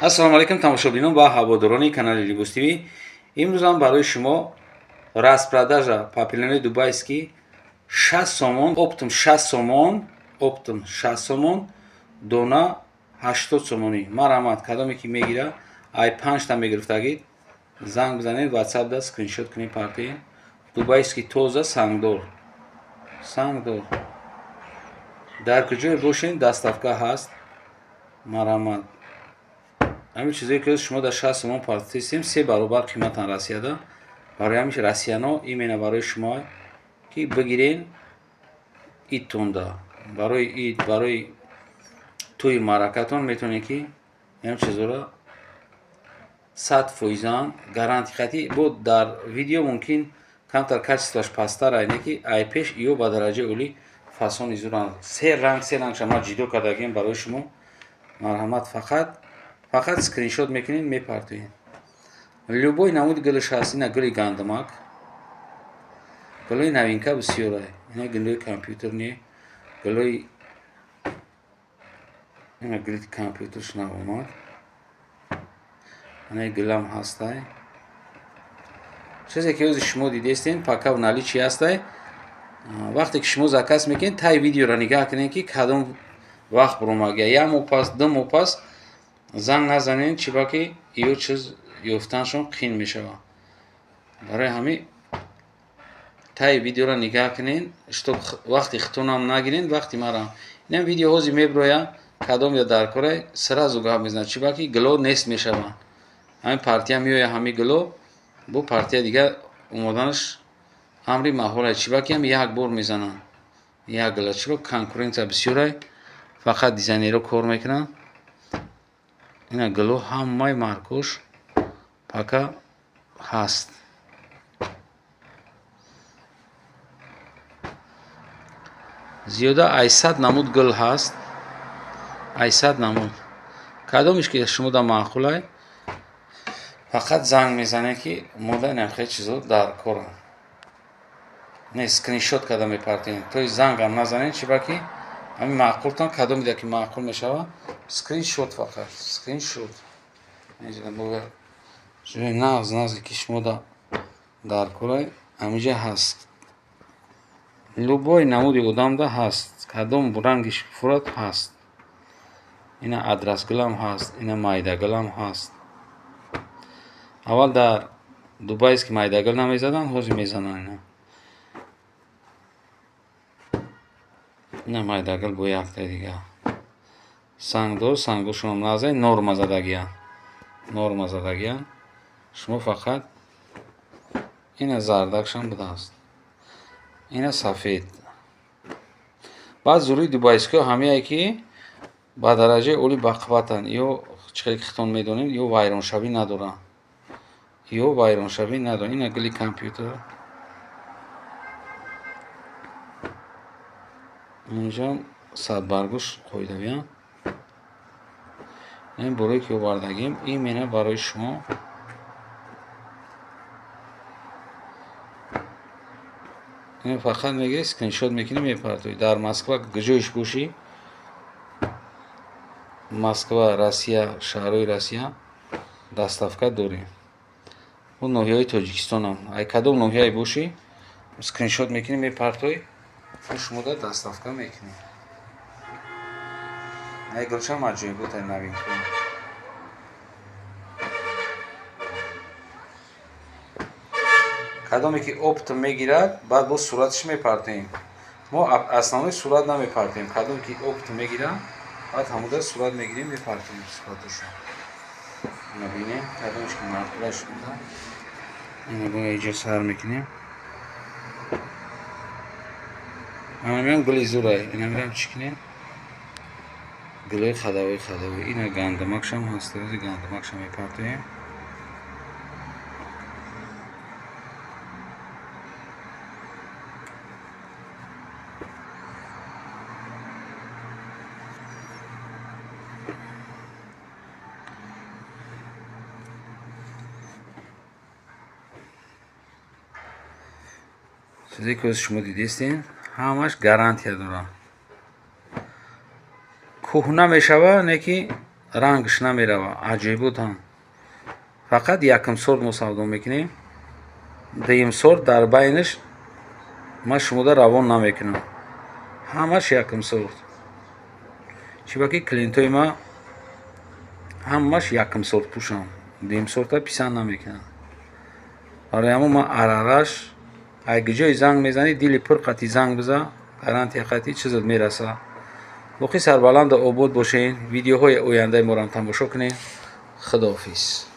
Ассалому алайкум, тамошобинон ва ҳаводорони канали Либос ТВ. Имрӯзам барои шумо распродажа папилони дубайский 60 сомон, оптом 60 сомон, оптом 60 сомон, дона 80 сомонӣ. Марҳамат, кадоме ки мегира, ай панҷта мегирифтагид, занг бизанед, WhatsApp да скриншот кунед, партиен. Дубайский тоза, сангдор, сангдор. Дар куҷое бошед, доставка ҳаст. Марҳамат, ҳамин чизое ки шумо дар 60 сомон партистем, се баробар қиматан Россияда. Барои ҳамин россияно именно барои шумо ки бигирен идтонда, барои ид, барои тӯи маъракатон метавонед ки ҳамин чизоро 100 фоизан гарантия хати. Бо дар видео мумкин камтар качествоаш пасттар айне ки ай пеш ё ба дараҷаи олӣ фасони зуранд. Се ранг, се рангша ма ҷидо кардагем барои шумо. Марҳамат, фақат скриншот мекунед, мепартоед. Любой намуди гулаш ҳаст. Ина гули гандумак, гулои новинка бисёра. Ина гулои компютерни, гулои ина гули компютерш наомад. Ана гулам ҳастай. Чизе ки ҳози шумо дидестен, пока в наличии ҳастай. Вақте ки шумо заказ мекунед, таи видеоро нигаҳ кунед, ки кадом вақт буромагия. Як моҳ пас, 2 моҳ пас занг назанед, чиба ки ё чиз ёфтаншон қин мешавад. Барои ҳамин таи видеоро нигаҳ кунед, чтоб вақти хитонам нагиред, вақти марам. Инам видео ҳози меброяд, кадом я дар корай, сразу гап мезанад, чиба ки гуло нест мешаванд. Ҳамин партия меояд, ҳамин гуло бо партия дигар омоданаш амри маҳолай, чиба ки ҳам як бор мезананд як гула, чиба конкуренция бисёрай, фақат дизайнерҳо кор мекунанд. Ина гуло ҳамаи маркош пока ҳаст. Зиёда ай 100 намуд гул ҳаст, ай 100 намуд. Кадомеш ки шумо да маъқулай, фақат занг мезанед, ки мода инам хел чизо дар корам. Не, скриншот карда мепартем, то есть зангам назанед, чиба ки ҳамин маъқултон, кадомида ки маъқул мешавад, скриншот, фақат скриншот. Нағз нағзе ки шумо да дар корай, ҳаминҷа ҳаст. Любой намуди одамда ҳаст, кадом рангиш фурад, ҳаст. Ина адрасгулам ҳаст, ина майдагулам ҳаст. Аввал дар дубайский майдагул намезаданд, ҳозир мезананд. Ина майдагул бо яктаи дигар сангдор. Сангдоршонам назанед, норма задагиянд, норма задагиянд. Шумо фақат ина зардакшам будааст, ина сафед. Баъд зуруи дубайскиҳо ҳамяе ки ба дараҷаи олӣ бақувватанд, ё чӣ хеле ки хитон медонед, ё вайроншавӣ надоранд, ё вайроншавӣ надоранд. Ина гули компютер инҷа садбаргуш қоидавиянд. Ин борое ки овардагим именно барои шумо. Ин фақат мегирӣ, скриншот мекунӣ, мепартоӣ. Дар Москва куҷоиш бошӣ, Москва, Россия, шаҳрҳои Россия доставка дорем. Бо ноҳияҳои Тоҷикистонам, ай кадом ноҳияе бошӣ, скриншот мекунӣ, мепартоӣ, шумо да доставка мекунем. Ай гулшам аҷоиботай, новинка. Кадоме ки оптом мегирад, баъд боз сураташ мепартоем. Мо основной сурат намепартоем. Кадоме ки оптом мегирад, баъд ҳамуда сурат мегирем, мепартоем сураташо. Ина бинем, кадомеш ки маъқулаш шуда. Ина бо иҷо сар мекунем. Анамиам гули зурай, инамирам чӣ кунем? Гулои хадавои хадавои. Ина гандумакшам ҳаст, ози гандумакшам мепартоем. Чизе ки шумо дидестен, ҳамаш гарантия дорад. Кӯҳна мешава, не ки Рангш намерава, аҷоиботам. Фақат якум сорт мо савдо мекунем. Дуюм сорт дар байнаш ман шумода равон намекунам. Ҳамаш якум сорт. Чиба ки клиентои ма ҳамаш якум сорт пӯшанд, дуюм сорта писанд намекунанд. Барои ҳамон ман арараш ай ҷое занг мезанӣ, дили пур қатӣ занг биза, гарантия қатӣ чизат мераса. Боқӣ сарбаланду обод бошед. Видеоҳои ояндаи моро тамошо кунед. Худоҳофиз.